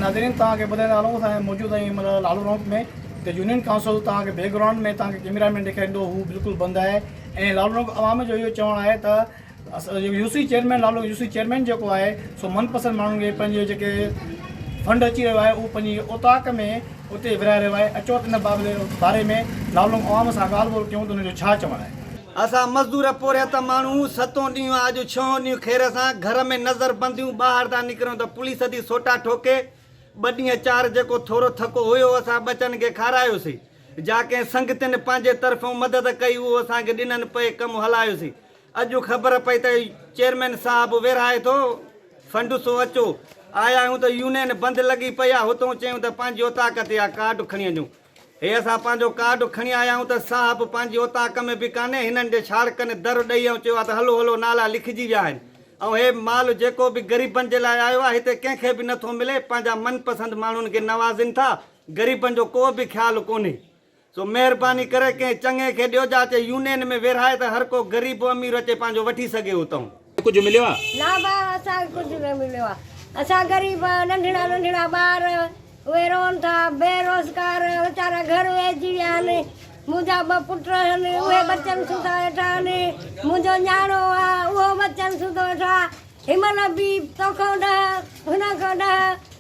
ناظرين توهان کي ٻڌائيندا هلون اسان موجود آهيون هن مهل لالو رونق ۾ ته يونين ڪائونسل توهان کي بيڪ گرائونڊ ۾ توهان کي ڪيميرا مين ڏيکاريندو هو بلڪل بند آهي ۽ لالو رونق عوام جو اهو چوڻ آهي ته U C chairman Lalo U C chairman جيڪو آهي سو من پسند ماڻهن کي پنهنجي جيڪي فنڊ اچي رهيو آهي اهو پنهنجي اوطاق ۾ اتي ورهائي رهيو آهي اچو ته ان باري ۾ لالو رونق عوام سان ڳالهه ٻولهه ڪيون ته انهن جو ڇا چوڻ آهي. اسان مزدور پورهيت ماڻهو ستون ڏينهن آ اڄ ڇهون ڏينهن خير سان گهر ۾ نظر بنديون ٻاهر ٿا نڪرون ته پوليس ٿي سوٽا ٺوڪي ٻه ڏينهن چار جيڪو ٿورو ٿڪو هيو اسان ٻچن کي کارايوسي جا ڪنهن سنگتين پنهنجي طرفون مدد ڪئي اهو اسان کي ڏنن پئي ڪم هلايوسي اڄ خبر پئي ته چيئرمين صاحب ورهائي ٿو فنڊ سو اچو. آيا آهيون ته يونين بند لڳي پئي آ هتئون چيائون ته پنهنجي اوطاق تي آ ڪارڊ کڻي اچون. هي اسان پنهنجو ڪارڊ کڻي آيا آهيون ته صاحب پنهنجي اوطاق ۾ به ڪانهي هنن جي ڇاڙڪن در ڏئي ۽ چيو آ ته هلو هلو نالا لکجي ويا آهن ۽ هي مال جيڪو به غريبن جي لاء آيو آ هتي ڪنهن کي به نٿو ملي پنهنجا من پسند ماڻهن کي نوازين ٿا غريبن جو ڪو به خيال ڪونهي. سو مهرباني ڪري ڪنهن چڱي کي ڏيو جا اچي يونين ۾ ورهائي ته هر ڪو غريب امير اچي پنهنجو وٺي سگهي اتئون. ڪجهه مليو آ؟ نه ڀاء اسان کي ڪجهه نه مليو آ اسان غريب ننڍڙا ننڍڙا ٻار اهي روئن ٿا بي روزگار ويچارا گهر ويهجي ويا آهن منهنجا ٻه پٽ آهن اهي ٻچن سوڌا ويٺا آهن منهنجو نياڻو آ اهو ٻچن سوڌو ويٺو آ هن مهل به توکان ڏهه هن کان ڏهه.